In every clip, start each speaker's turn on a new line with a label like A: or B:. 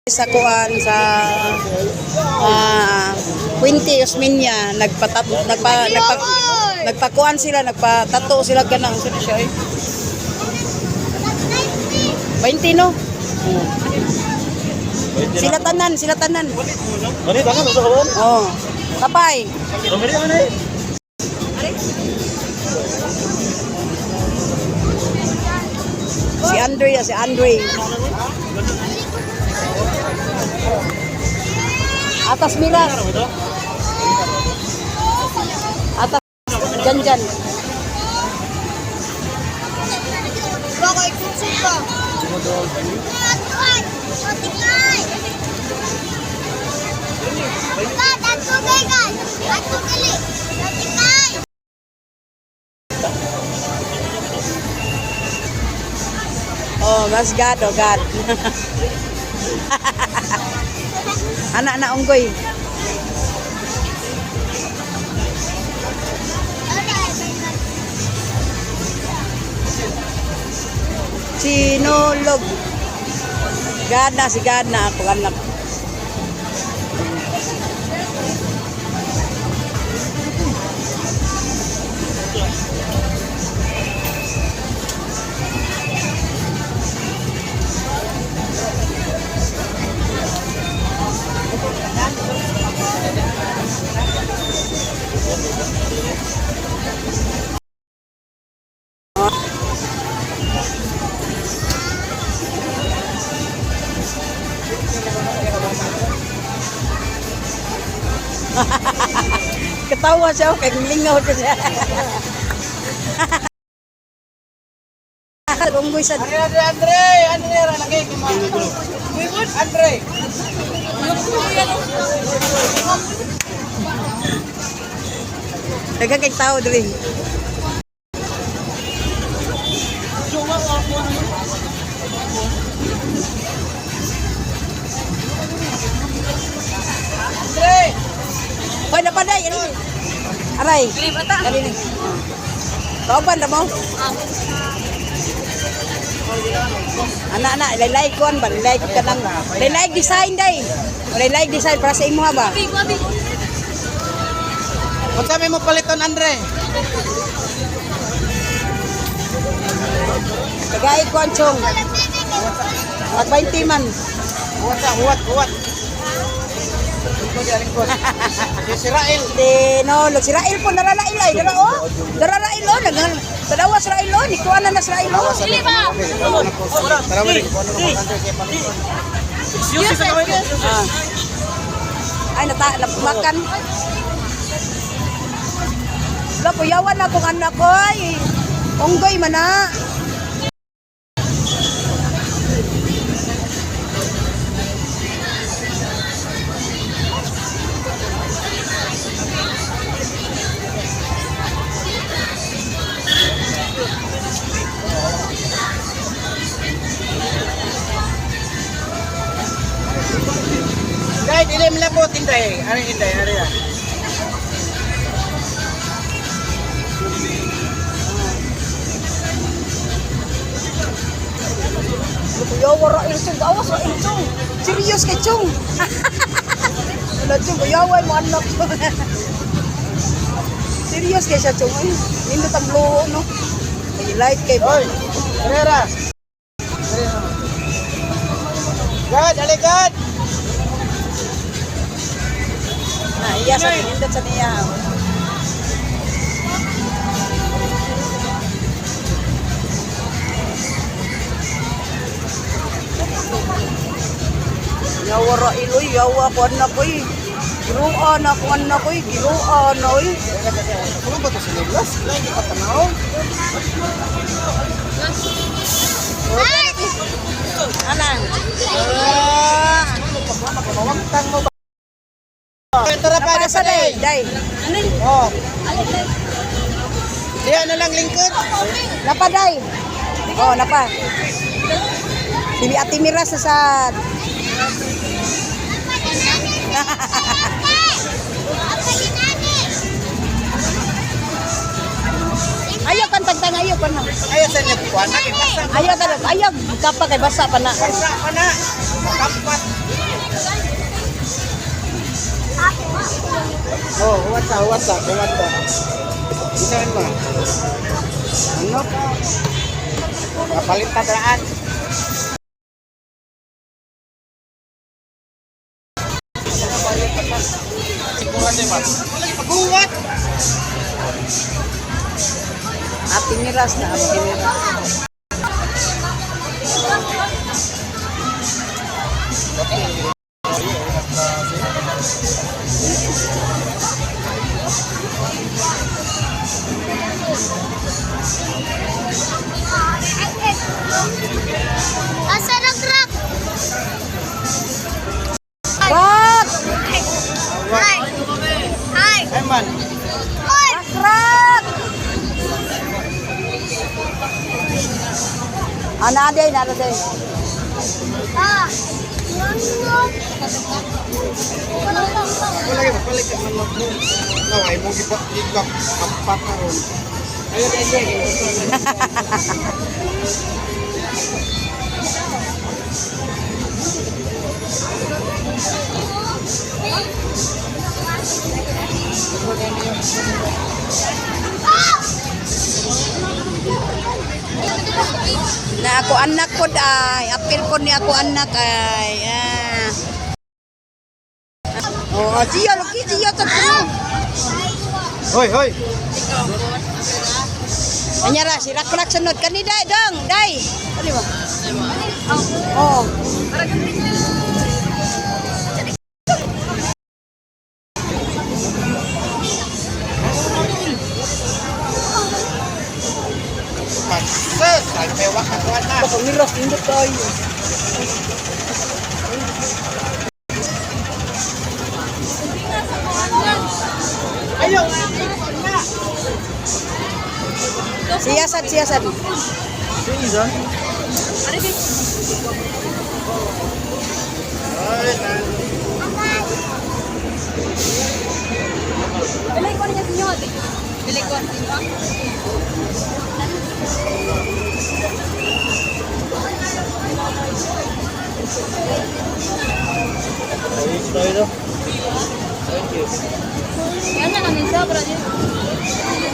A: Sa kuan sa Puente Osmeña, nagpatat nagpa, nagpa nagpakuan sila, nagpatato sila kanang sino siya eh. 20, no? Oh. Sila tanan, sila tanan.
B: Mani tangan usa ka ba?
A: Oh. Kapay.
B: Pamili man eh.
A: Si Andre, si Andre. Atas miras. Atas janjan.
C: Baka ikutsin ka.
A: Oh, mas God, oh God. Anak na unggoy. Sinulog. God na, si God na ako anak. Katawa siya, kay lingaw siya. Unggoy sa
D: Andre, Andre, Andre, Andre, lagi Andre.
A: Daghang kay tao diri.
D: Andre.
A: Hoy, napaday ani. Aray. Dali ni. Kauban na mo? Ana ana, laylay kuan ba? Laylay ka nang laylay design day. Laylay design para sa imo ba?
D: Unsa may mo paliton, Andre?
A: Tagay kuan chong. Mag 20 man.
D: Huwat sa, huwat, huwat. Lingkod, ya, lingkod. Si Rael.
A: Tinulog si Rael po naralail ay dara oh. Dararail oh nagang tanawa sa Rael oh, ni kuan na sa Rael oh.
D: Tara, wala. Andre, kay paliton.
B: Excuse sa kamay.
A: Ah. Ay nata napumakan. Wala, kuyawan na akong anak ko ay. Unggoy man na.
D: Dai, dili mo labot, Inday. Ari, Inday, ari na.
A: Kuyawa Rael chong, awas Rael chong. Serious kay chong. Wala chong, kuyawa mo anak chong. Serious kay siya chong. Ay, nindot ang luho no. Ay, light kay ba.
D: Oy, Herrera. God, aligad.
A: Na, iya sa nindot sa niya. Yawa ra iloy, yawa ko anak ko eh. Giruan ako anak ko eh, giruan na eh.
D: Ano ba ito sa Negros? Lagi ka tanaw.
A: Anang. Ah,
D: Mawangtang mo ba? Tara pa,
A: napasa
D: na
A: day, day.
D: Oh. Diyan na lang lingkod.
A: Napa day. Oh, napa. Sili Ate Mira sa sad. Ayaw kan tagtang ayaw pa na.
D: Ayaw sa inyo kuan. Basta
A: Ayaw ka ayaw kapa kay basa pa na.
D: basta pa na. Kampat. Sa huwat sa, huwat ba? Ginaan mo. Ano? Kapalit ta daan. Paghuwat!
A: Apiniras na, apiniras.
C: Asa nagrak?
A: Rak!
C: Hi. Hi.
D: Ay man,
C: Oy!
A: Rak! Ana day, nara day.
C: Ah.
D: wala kayo, papalit ka man mag No, ay mo gipag kampat karon. Ayun, ayun, ayun.
A: Na ako anak ko ay, apil ko ni ako anak ay. Ah. Oh, siya lagi siya sa ko.
D: Hoy, hoy.
A: Anyara si Rakrak sunod kani dai dong, dai. Ano ba? Oh.
D: Sus, ay pewak ka kuwan na.
A: Pamiras indot tayo.
D: Ayaw.
A: Siyasad, siyasad.
B: Sino? Tayo daw. Thank you.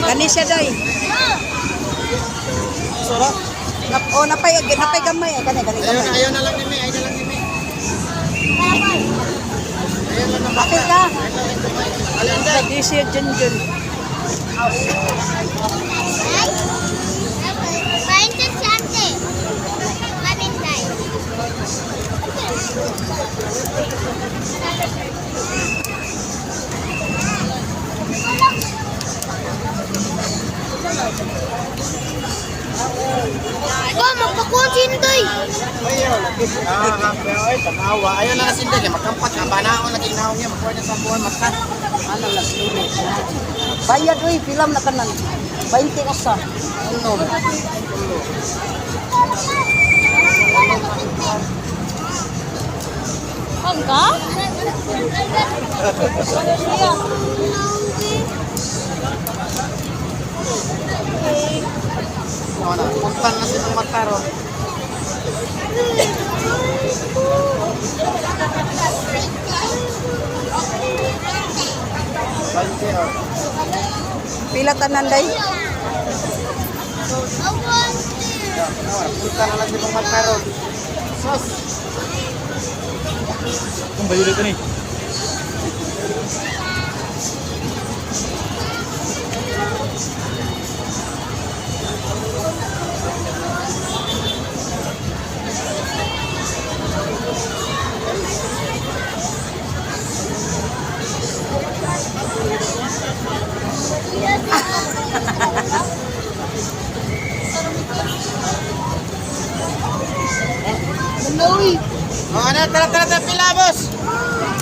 A: Kani siya day.
B: Sora?
A: Nap oh, napay napay gamay eh kani kani
D: Ayaw na,
A: gamay.
D: ayaw na lang ni May, ayaw na lang ni May. Ayaw na lang.
A: Apil ka.
D: Alin dai?
A: Di siya dyan dyan.
C: Ay. Painted si ate. Valentine. Ko, magpakuha sindoy.
D: Ayaw, lagi. Ah, ay, tanawa. Ayaw na lang sinday, kay makampat ang banaon lagi naong niya, makuha niya sa buwan mata.
A: Ano lang Bayad uy, pilam na kanan. 20 usa. Unom.
C: Angka?
D: Ano na, puntan na silang mata ron. Bante, oh.
A: Pila tanan day?
D: Ano, puntan na lang silang mata ron. Sus.
B: Kung bayulit ni.
D: Oh, ano, tara, tara, tara, pila, boss.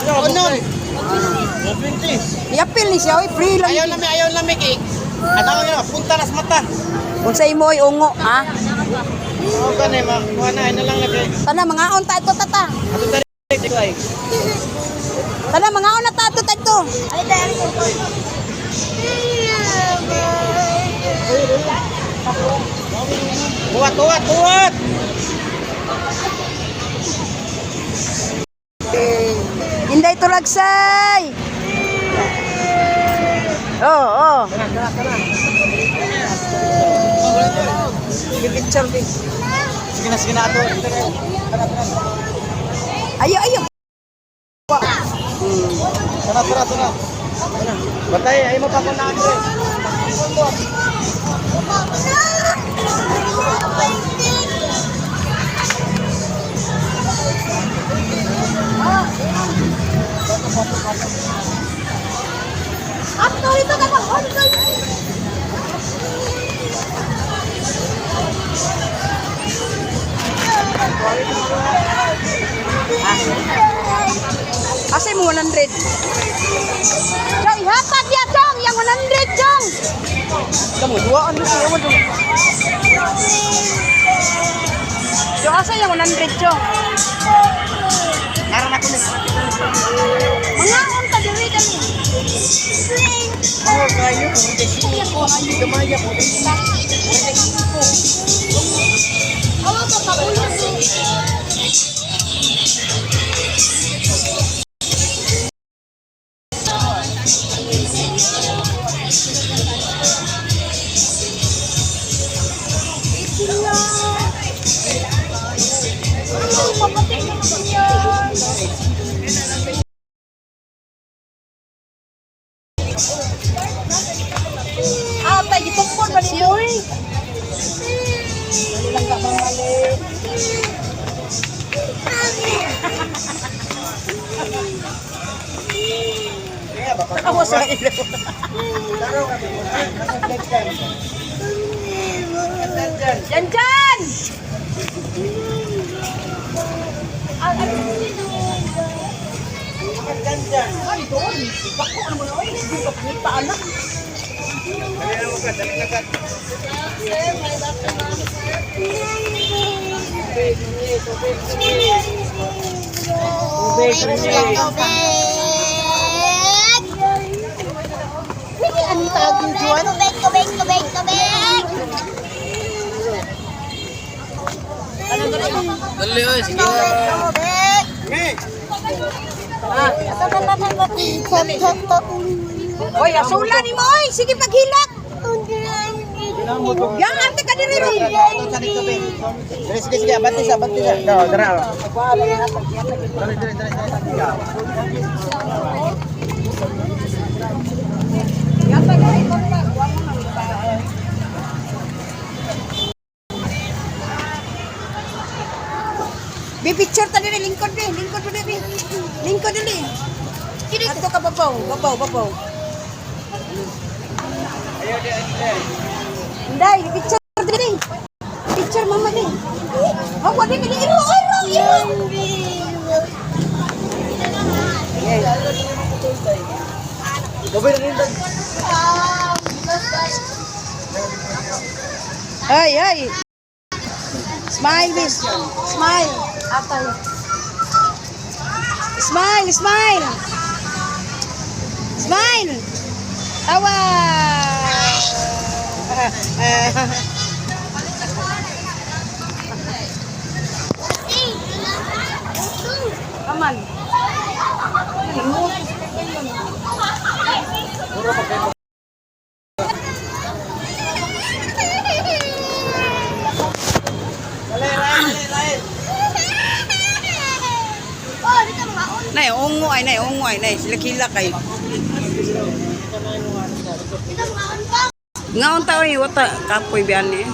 D: Unom.
B: 120.
A: Yapil ni siya uy, free lang.
D: Ayaw lami, ayaw lami, kay. Ano yun, punta na sa mata.
A: Unsa imo oy ungo ha?
D: Oh, gani, makuha na, ayun na lang lagi.
A: Tana mangaon ta ito tata.
B: Ato tari ko ay.
A: Tana mangaon na ta ato ta ito.
C: Ay, dahil.
D: Kuwat, kuwat, kuwat!
A: Inday tulagsay. Oo, oh. Picture din.
B: Sige na ato.
A: Ayo, ayo.
B: Tara, tara, tara. Batay, ay mo pa ko na andre.
C: Ato ito ka na.
A: Asa mo 100? Chong, ihatag ya, Chong! Yang 100, Chong! Kamu, dua ano siya mo dun. Chong, asa yung 100, Chong?
D: Karon ako ni.
C: Mga unta diri kami.
D: Oh, kayo. Gamay po.
C: Awa pa paulog.
A: Atay, gitukod ba ni Moy? Lang ka bang mali? Awa sa ilo. Yan dyan! Ay, doon. Bako naman, oy. Hindi ka pangita, anak.
D: Dali na mo ka, dali na ka.
C: Tubig, tubig. Ano tawag yung Juan? Tubig, tubig, tubig, tubig.
B: Dali oy, sige.
C: Tubig, tubig.
D: Me.
A: Oy, asula ni mo, oy. Sige, paghilak. Yang ante ka diri ron.
D: Dali, sige, sige, abante sa, abante sa. No, dara. Dali, dali, dali, dali.
A: Bi picture ta diri lingkod bi, lingkod bi bi. Lingkod dili. Ato ka babaw, babaw, babaw. Inday, picture diri. Picture mama di. Oh, wadi dili iro, iro, iro. Hey, hey. Smile, miss. Smile. Atay. Smile, smile. Smile. Tawa. Aman.
C: Oh, dito mga un.
A: Nay, ungo ay, nay, ungo ay, nay. Sila kila kay.
C: Dito mga un pa.
A: Ngaon tao eh, wata kapoy biyan eh.